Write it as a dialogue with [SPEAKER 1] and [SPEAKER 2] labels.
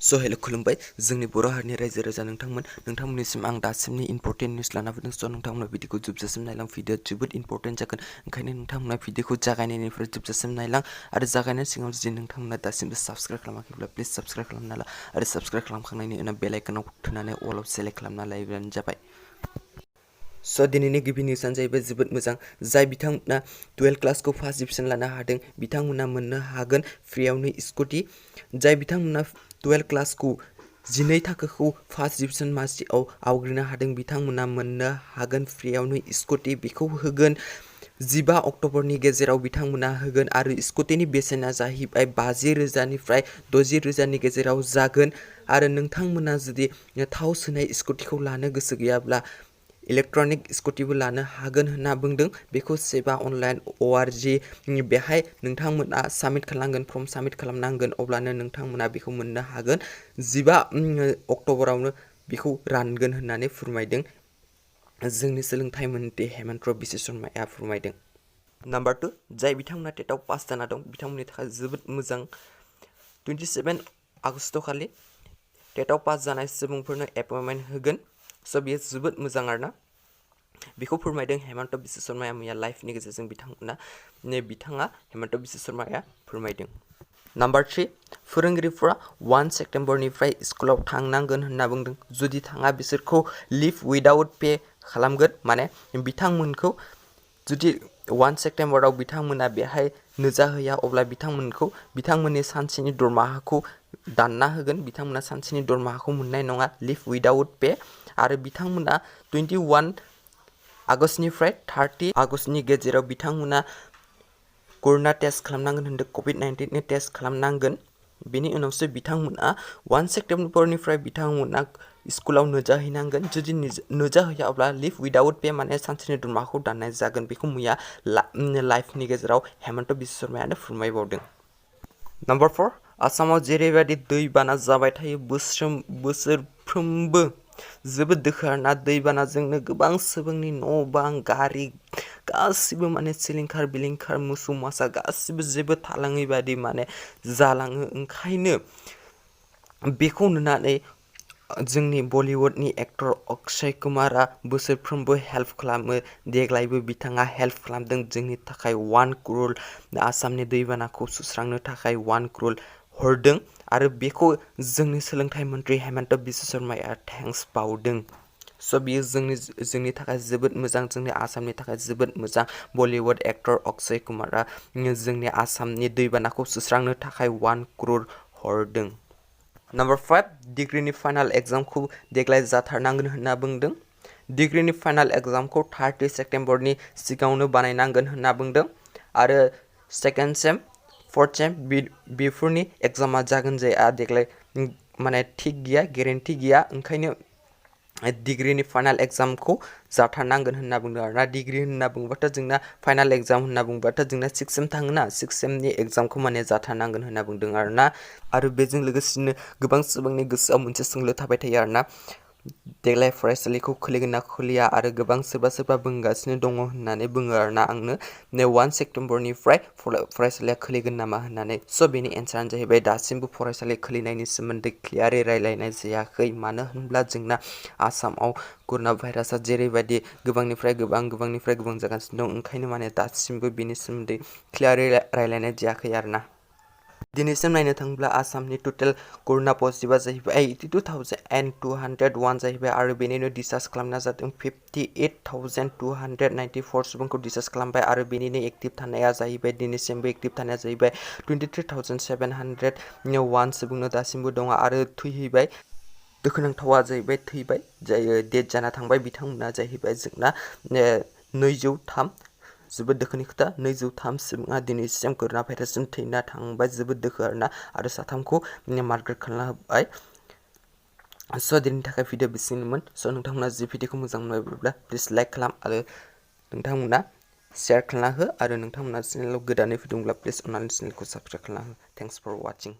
[SPEAKER 1] स' हेल' खुलुमबाय जोंनि बर' हारिनि रायजो राजा नोंथांमोननिसिम आं दासिमनि इम्परटेन्ट निउस लाना फैदों। स' नोंथांमोना भिडिअखौ जोबजासिम नायलां, भिडिअआ जोबोद इम्परटेन्ट जागोन। ओंखायनो नोंथांमोना भिडिअखौ जागायनायनिफ्राय जोबजासिम नायलां आरो जागायनायनि सिगाङाव जुदि नोंथांमोना दासिमबो साबस्क्राइब खालामाखैब्ला प्लिज साबस्क्राइब खालामना ला आरो साबस्क्राइब खालामखांनायनि उनाव बेल आइकनाव थुनानै अलाव सेलेक्ट खालामना लायोब्लानो जाबाय। स' दिनैनि गिबि निउसआनो जाहैबाय जोबोद मोजां। जाय बिथांमोना 12 क्लासखौ फार्स्ट डिभिजन लानो हादों बिथांमोना मोननो हागोन फ्रियावनो स्कुटि। जाय बिथांमोना 12 क्लासखौ 12 थाखोखौ फार्स्ट डिभिजन मासियाव आवग्रिनो हादों बिथांमोना मोननो हागोन फ्रियावनो स्कुटि। बेखौ होगोन 15 अक्ट'बरनि गेजेराव बिथांमोना होगोन आरो स्कुटिनि बेसेना जाहैबाय 50,000निफ्राय 60,000नि गेजेराव जागोन। आरो नोंथांमोना जुदि थाव सोनाय स्कुटिखौ लानो गोसो गैयाब्ला इलेक्ट्रनिक स्कुटिबो लानो हागोन होनना बुंदों। बेखौ सेबा अनलाइन ORG बेहाय नोंथांमोना साबमिट खालामनांगोन, फर्म साबमिट खालामनांगोन, अब्लानो नोंथांमोना बेखौ मोननो हागोन। 15 अक्ट'बरावनो बेखौ रानगोन होननानै फोरमायदों जोंनि सोलोंथाइ मन्त्रि हेमन्त बिश्व शर्माया फोरमायदों। नाम्बार 2, जाय बिथांमोना टेटआव पास जाना दं बिथांमोननि थाखाय जोबोद मोजां। 27 आगस्ट खालि टेटआव पास जानाय सुबुंफोरनो एपइन्टमेन्ट होगोन। स' बेयो जोबोद मोजां आरोना। बेखौ फोरमायदों हेमन्त बिश्व शर्माया मैया लाइभनि गेजेरजों बिथाङा हेमन्त बिश्व शर्माया फोरमायदों। नाम्बार 3, फोरोंगिरिफोरा 1 सेप्तेम्बरनिफ्राय स्कुलाव थांनांगोन होनना बुंदों। जुदि थाङा बिसोरखौ लिभ उइदाउट पे खालामगोन। माने बिथांमोनखौ जुदि 1 सेप्तेम्बराव बिथांमोना बेहाय नुजाहैया अब्ला बिथांमोननि सानसेनि दरमाहाखौ दानना होगोन। बिथांमोना सानसेनि दरमाहाखौ मोननाय नङा लिभ उइदाउट पे। आरो बिथांमोना 21 आगस्तनिफ्राय 30 आगस्तनि गेजेराव बिथांमोना करुना टेस्ट खालामनांगोन होनदों, COVID-19नि टेस्ट खालामनांगोन। बेनि उनावसो बिथांमोना 1 सेप्तेम्बरनिफ्राय बिथांमोना स्कुलाव नुजाहैनांगोन। जुदि नुजाहैया अब्ला लिभ उइदाउट पे माने सानसेनि दरमाहाखौ दाननाय जागोन। बेखौ मैया लाइभनि गेजेराव हेमन्त बिश्व शर्मायानो फोरमायबावदों। नाम्बार 4, आसामाव जेरैबायदि दैबाना जाबाय थायो बोसोरफ्रोमबो जोबोद दोखो आरोना। दैबानाजोंनो गोबां सुबुंनि न' बां, गारि गासिबो माने सिलिंखार बिलिंखार, मोसौ मोसा गासिबो जेबो थालाङै बायदि माने जालाङो। ओंखायनो बेखौ नुनानै जोंनि बलिउडनि एक्टर अक्षय कुमारा बोसोरफ्रोमबो हेल्प खालामो। देग्लायबो बिथाङा हेल्प खालामदों जोंनि थाखाय 1 crore आसामनि दैबानाखौ सुस्रांनो थाखाय 1 crore हरदों। आरो बेखौ जोंनि सोलोंथाइ मन्त्रि हेमन्त बिश्व शर्माया थेंक्स बावदों। स' बियो जोंनि थाखाय जोबोद मोजां, जोंनि आसामनि थाखाय जोबोद मोजां। बलिउड एक्टर अक्षय कुमारा जोंनि आसामनि दैबानाखौ सुस्रांनो थाखाय 1 crore हरदों। नाम्बार 5, डिग्रीनि फाइनाल एग्जामखौ देग्लाय जाथारनांगोन होनना बुंदों। डिग्रीनि फाइनाल एग्जामखौ 30 सेप्तेम्बरनि सिगाङावनो बानायनांगोन होनना बुंदों। आरो 2nd सेम 4th सेम बेफोरनि एग्जामा जागोन जाया देग्लाय माने थिग गैया, गेरेन्टि गैया। ओंखायनो डिग्रीनि फाइनाल एग्जामखौ जाथारनांगोन होनना बुंदों आरोना। डिग्री होनना बुङोबाथ' जोंना फाइनाल एग्जाम होनना बुङोबाथ' जोंना 6th सेम थाङोना, 6th सेमनि एग्जामखौ माने जाथारनांगोन होनना बुंदों आरोना। आरो बेजों लोगोसेनो गोबां सुबुंनि गोसोआव मोनसे सोंलु थाबाय थायो आरोना, देग्लाय फरायसालिखौ खुलिगोन ना खुलिया। आरो गोबां सोरबा बुंगासिनो दङ होननानै बुङो आरोना आंनो 1 सेप्तेम्बरनिफ्राय फरायसालिया खुलिगोन नामा होननानै। स' बेनि एन्सारानो जाहैबाय दासिमबो फरायसालि खुलिनायनि सोमोन्दै क्लियारै रायलायनाय जायाखै। मानो होनब्ला जोंना आसामाव करुना भाइरासआ जेरैबायदि गोबांनिफ्राय गोबां जागासिनो दं। ओंखायनो माने दासिमबो बेनि सोमोन्दै क्लियारै रायलायनाय जायाखै आरोना। दिनैसिम नायनो थाङोब्ला आसामनि टटेल करुना पजिटिभआ जाहैबाय 82,201 जाहैबाय। आरो बेनिनो डिसार्ज खालामनाय जादों 58,294 सुबुंखौ डिसार्ज खालामबाय। आरो बेनिनो एक्टिभ थानाया जाहैबाय दिनैसिमबो एक्टिभ थानाया जाहैबाय 23,701 सुबुंनो दासिमबो दङ। आरो थैहैबाय, दुखुनांथावा जाहैबाय थैबाय, जाय डेथ जाना थांबाय बिथांमोना जाहैबाय जोंना 203। जोबोद दोखोनि खोथा, 203 सुबुङा दिनैसिम करुना भाइरासजों थैना थांबाय। जोबोद दोखो आरोना। आरो 3खौ मार्गारेट खालामना होबाय। स' दिनैनि थाखाय भिडिअ बिसिनोमोन। स' नोंथांमोना जि भिडिअखौ मोजां मोनोब्ला प्लिज लाइक खालाम आरो नोंथांमोना शेयार खालामना हो। आरो नोंथांमोना चेनेलाव गोदानै फैदोंब्ला प्लिज अननानै चेनेलखौ साबस्क्राइब खालामना हो। Thanks for वाचिं।